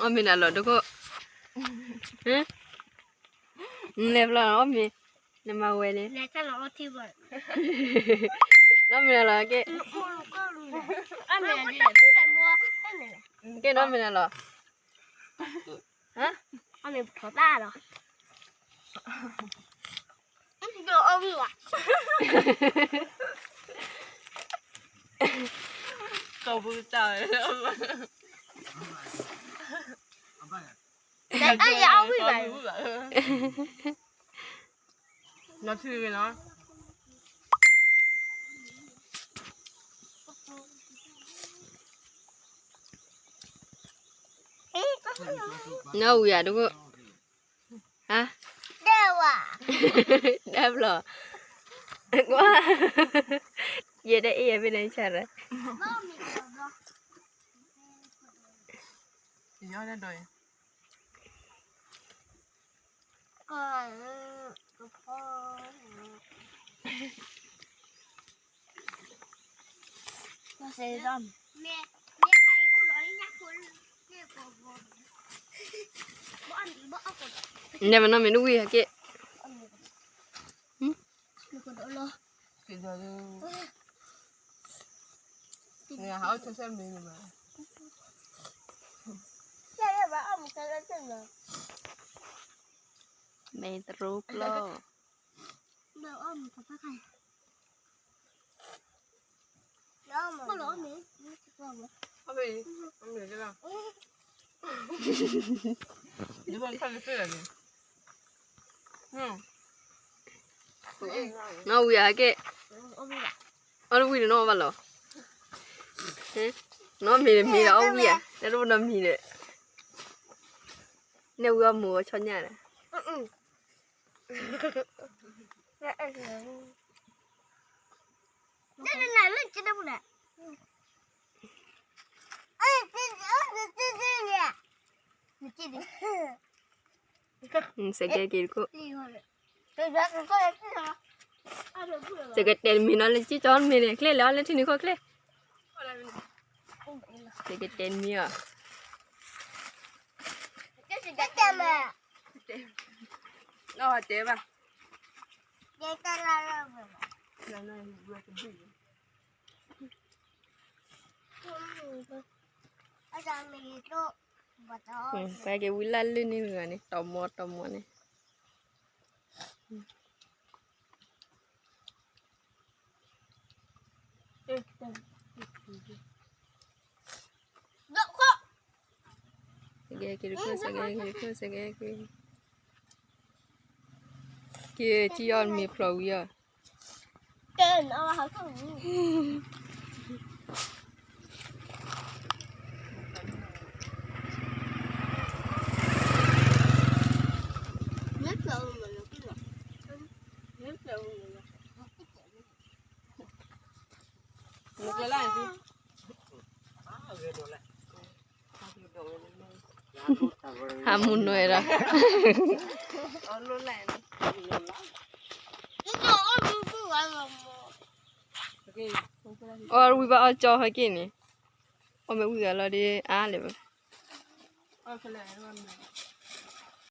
အီၣ်မ့ၤနၤလီၤ ဒိခိၣ်, နလဲၤဘျီအီၣ်မ့ၤ, နမၤဝဲန့ၣ်, အီၣ်မ့ၤနၤလီၤက့, က့နီၢ်မ့ၤနၤလီၤ, အီၣ်မ့ၤပထီၣ်တၢ်လီၤ. ကီၢ်ပူၤတၢ်ဝဲ, နီၢ်ထံဂ့ၤနီၤ. နီၢ်ဝံၤဧါ ဒိခိၣ်, ဟါ, တၢ်ဘျီ, ကွၢ်, ယဲဒၣ်အ့ၣ်ယဲဖဲန့ၣ်ဆၣ်ရၣ်, ယဒိးယၤ နဲမနီၢ်မ့ၢ်နဝံၤဟဲက့ၢ်, မ့ၢ်တရူးပျီၢ် နီၢ်ဝံၤဧါက့ၢ်, အီၣ်တဝံၤဒီးနီၢ်အီၣ်ဘၣ်လီၤ, နီၢ်မ့ၤတမံၤဒီးအီၣ်ဝံၤဧါ, တၢ်တအိၣ်နီတမံၤဒီး, နဲၣ်ဝံၤအီၣ်မူၤအီၣ်ဆီညၣ်ဒီး စကဲက့ၤတခိၣ်, စကတဲတမံၤနီၤ လၢကၠီမ့ၤန့ၣ် ချ့လဲၤအီၣ်လၢထံနုာ်ခိၣ်ချ့, စကတဲတမံၤအီၤ, တဲဘၣ် ပှၤက့ၤဝံလၢ်လုၢ်န့ၣ်ဂၤန့ၣ် တီမီတီမီန့ၣ်, စကဲက့ၤတခိၣ် စကဲက့ၤတခိၣ် စကဲက့ၤ, က့ၤထံအီၣ်မ့ၤဖျိးဝံၤအီၤ ဟးမူၤနွဲၣ်ဒီး အီၣ်ဝံၤဘၣ်အီၣ်ကၠီဟဲက့ၢ်န့ၣ်, အီၣ်မ့ၢ်ဝံၤဂၤလီၤဒီးအါလဲၣ်ဘၣ်.